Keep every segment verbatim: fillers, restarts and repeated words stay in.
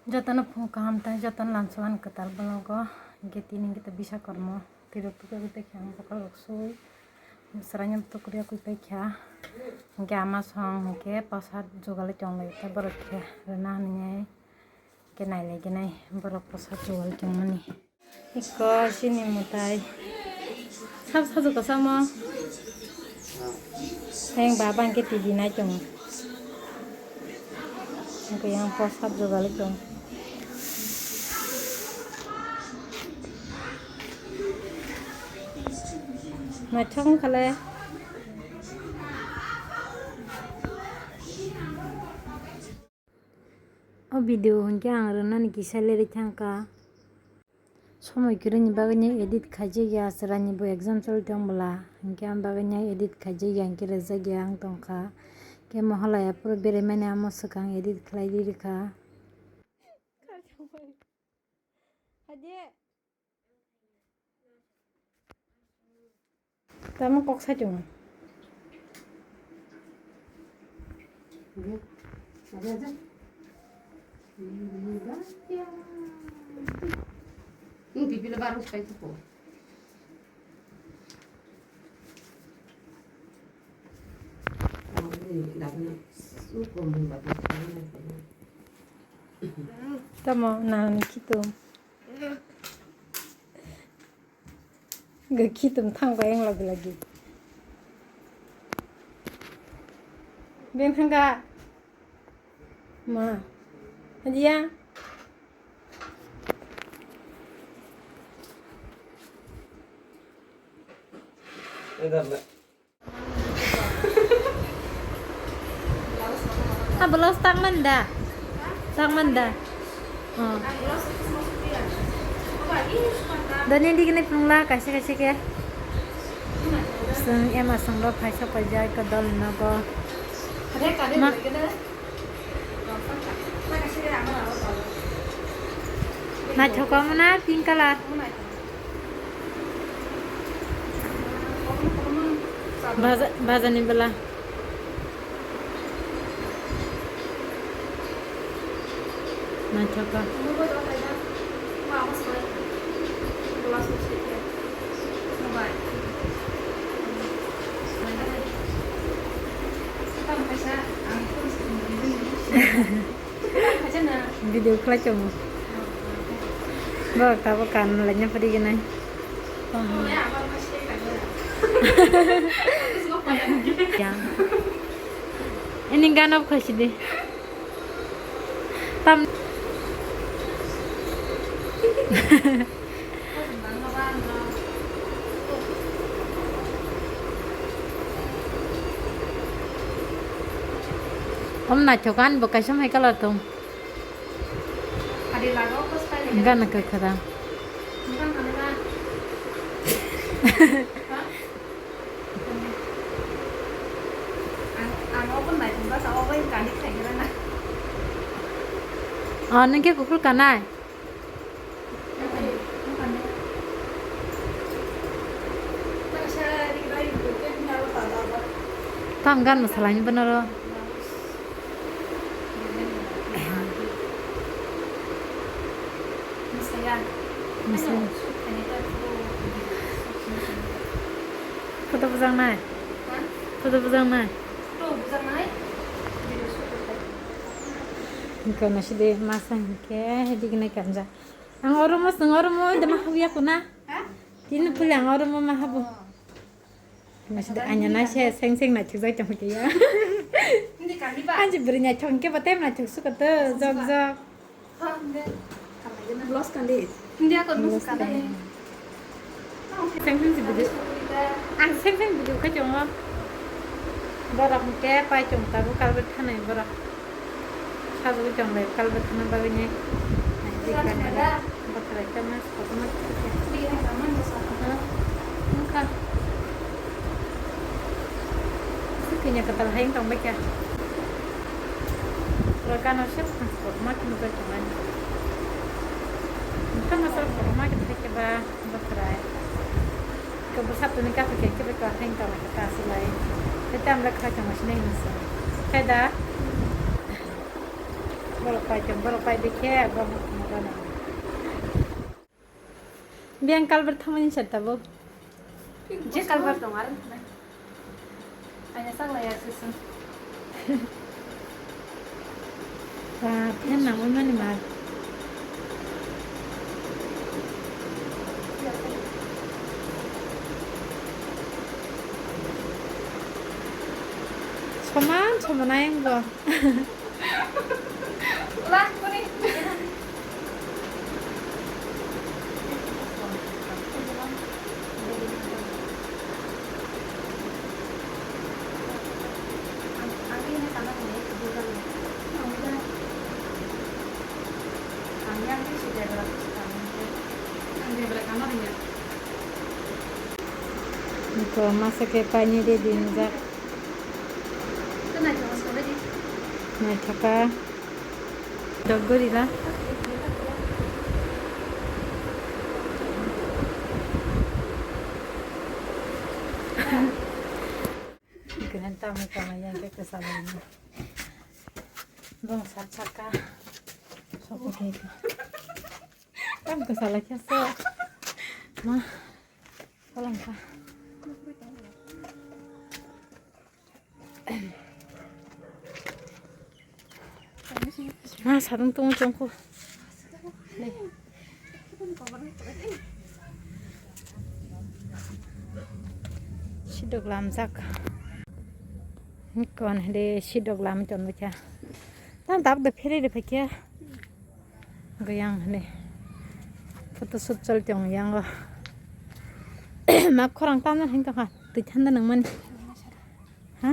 Jotono phung kaham tei jotono lamsoani kwtal vlog o. Hinkhe tini hinkhe to bisa kormo twirok tukrwi paikha ang bokol rok sui. Swraino tukrwi yakwi paikha. Hinkhe ama song hinkhe prasad jugalwi tonglaio tei borok khe rwna hinwi hinkhe nailaigenai borok prasad jugalwi tongmani. Iko chini mwtai. Sab sajwk kwchamo. Tei baba hwnkhe T V nai tongo. Hwnkhe yang po sab jugalwi tongo. Naithok wngkha le. O video hwnkhe ang rwnani kisa lerwi thangkha. Somoi kwrwini bagwino edit khaijakya, chwraini bo exam choli tong bwla, hinkhe ang bagwino edit khaijakya, hinkhe rwjakya ang tongkha. Khe mohalaya phuru beraimani amo swkang edit khlai rirwkha. Tamo kok sai tongo. Nwng bibilo barung sai tuko. Tamo nang khitum. Gakhi tum thang bai ang lagi lagi. Beng thang ka. Ma. Hajiya. Ah, blouse tak man da? Tak man da? Oh. Dani di kene pungla kaisa kaisa ke. Sung ema sung ro phaisa paja ka dol nogo. Ma. Naithok omo na pink color. Baja-, bajani bwla. Naithok kha. Video khlai tongo. Borok tabuk kan laina pari gwnai. Yang. Ini gana khaisi di. Tam. Om naithok ani bo kaisa mai color tong. Gana kwkhwrang. Oh, nung khe kuphur kanai? Tam gan mwsalaini bono ro. Mwsaya. Photo bujaknai? Ha? Photo bujaknai? Photo bujaknai? Video shoot khainai. Hwnkhe nasi de masa hwnkhe hidi gwnai kanja. Ang oro mo, swng oro mo, de ma hubya kuna? Ha? Tini puli ang oro mo ma habu. Nasi de anya na se seng seng na chujai tong kiya. Hindi kami ba? Anji beri na chong ke batem na chuk suka to, jog jog. Blouse kandi. Hindi ako blouse kandi. Seng seng si video. Ang seng seng video kha chongo. Borok ke pai chong ta bu kalbe thanai borok. Sajagwi tong lai, kalbe thangna bagwi ni. Bothrai tongma, kotorma kisa. Wngkha. Sikini kwtal hai wng tong bai kha. Pura gana se kotorma khe nugwi tongnai. Wngkha masa kotorma khe thai khe ba. Bwthwrai. Kebo satuni kaphi khe kebo kwthai tongma khe ta silai. Tei tamle khai tongma sinai hinwi sa. Khai da? Borok pai tong, borok pai de khe, borok no thangma gana. Biyang kalbar thangmani sa tabuk. Je kalbar tong, aro thangmani. Aina saklai ya susu. Ba, phen nangwi mani ma. Soman, soman ayang bo. Ito masa khe paini de dinjak. Naithaka. Dok gorila. Gana tamo tamo yang ke kesalahan. Bong sat saka. Sopo ke. Tam kesalahan kya so. Ma. Kolong ka. Ma, sadung tung chongkho. Sidok lamjak. Kon hede sidok lam chon bwkha. Tam tab de phiri de phakya. Gayang hene. Photo shoot chol tong yango. Ma khorang tamna hing tongkha. Twi thanda nangmani. Ha?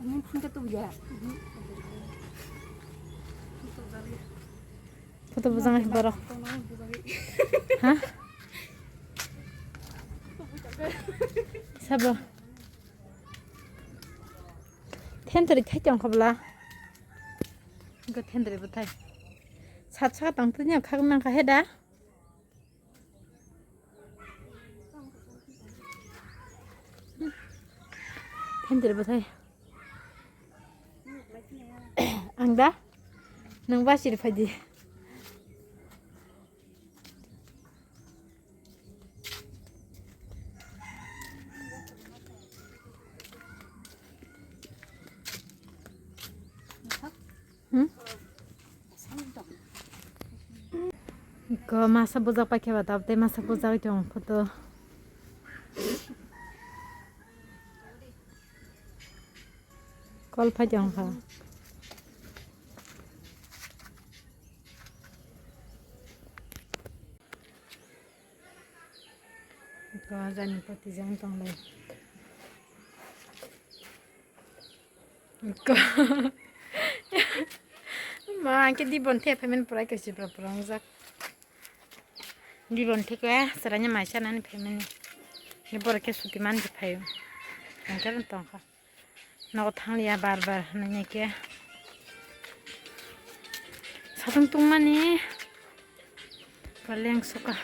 Ani phun ka tuya. Photo bujang borok. Ha? Sabo. Thendri thai tong khabla. Go thendri bo thai. Sat saka tong twi nya khak nang kha heda. Thendri bo thai. Ang da? Nang ba siri phai di. Hmm? Ko masa bujak paikhe ba tabuk tei masa bujak tong photo. Kol phai tong kha. Ko jani pati jang tong lai. Ko. Ma, angke di bon the payment purai kasi pra pra ongjak. Di bon the ko, eh, seranya maisa nani payment ni. Ni bor ke suti man di phayo. Angke tong kha. Nogo thangliya bar bar hinwi khe. Satung tungmani. Paleng suka.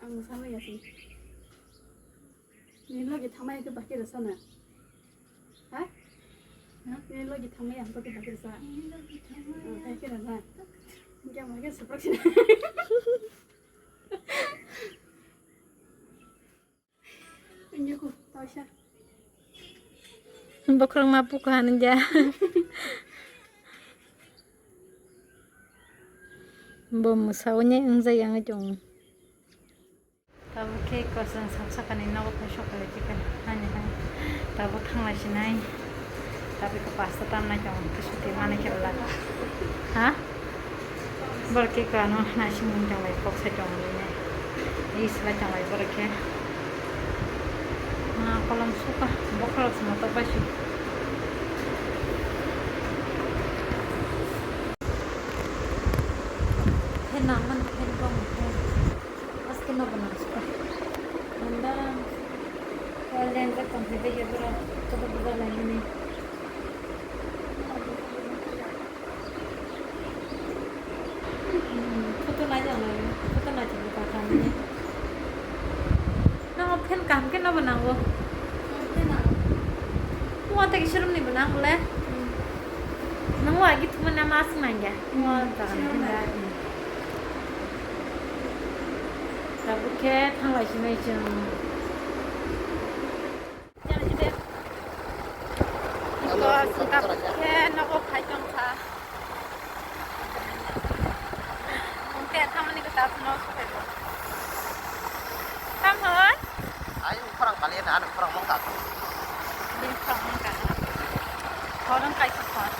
Ang sama ya sih. Ni logi thamai ke bakira sana. Ha? Ha? Ni logi thamai ang to kita kisa. Ni logi thamai. Ah, kayak kira na. Mungkin mungkin seperti sini. Ini aku tahu sih. Bokrok ma puka anu ja. Bo musao ne wngja yang jong. Tabuk khe kosong sap sakani nogo phai sok phai khe ani hai. Tabuk thanglai sinai. Tabuk khe pasta tamnai tong khe suti mani khe bwlak. Ha? Borok khe kano naising mung tonglai kok sai tonglai ne. Ei slai tonglai borok khe. Ma kolom suka bokhorok se motok bai si. Phen nang mani phen kong phen. Aske no bana suka. Nanda. Kalian ka tong phe bege bora. Koto buka lai mani. Photo nai jang lai, photo nai jang lai kha ni. Nang Kaham khe nobo nango. Mo ta kisa romni bo nango le. Nang wa gi thuma na mas nangya. Mo ta. Tabuk khe thanglai sinai chwng. Iko singkap khe nogo phai tongkha. Mungte thamani ko ta phano sukhaimo. Tam hoi? Ai, khorang pali na, ano khorang mongka. Din khorang mongka. Khorang kaisa khor.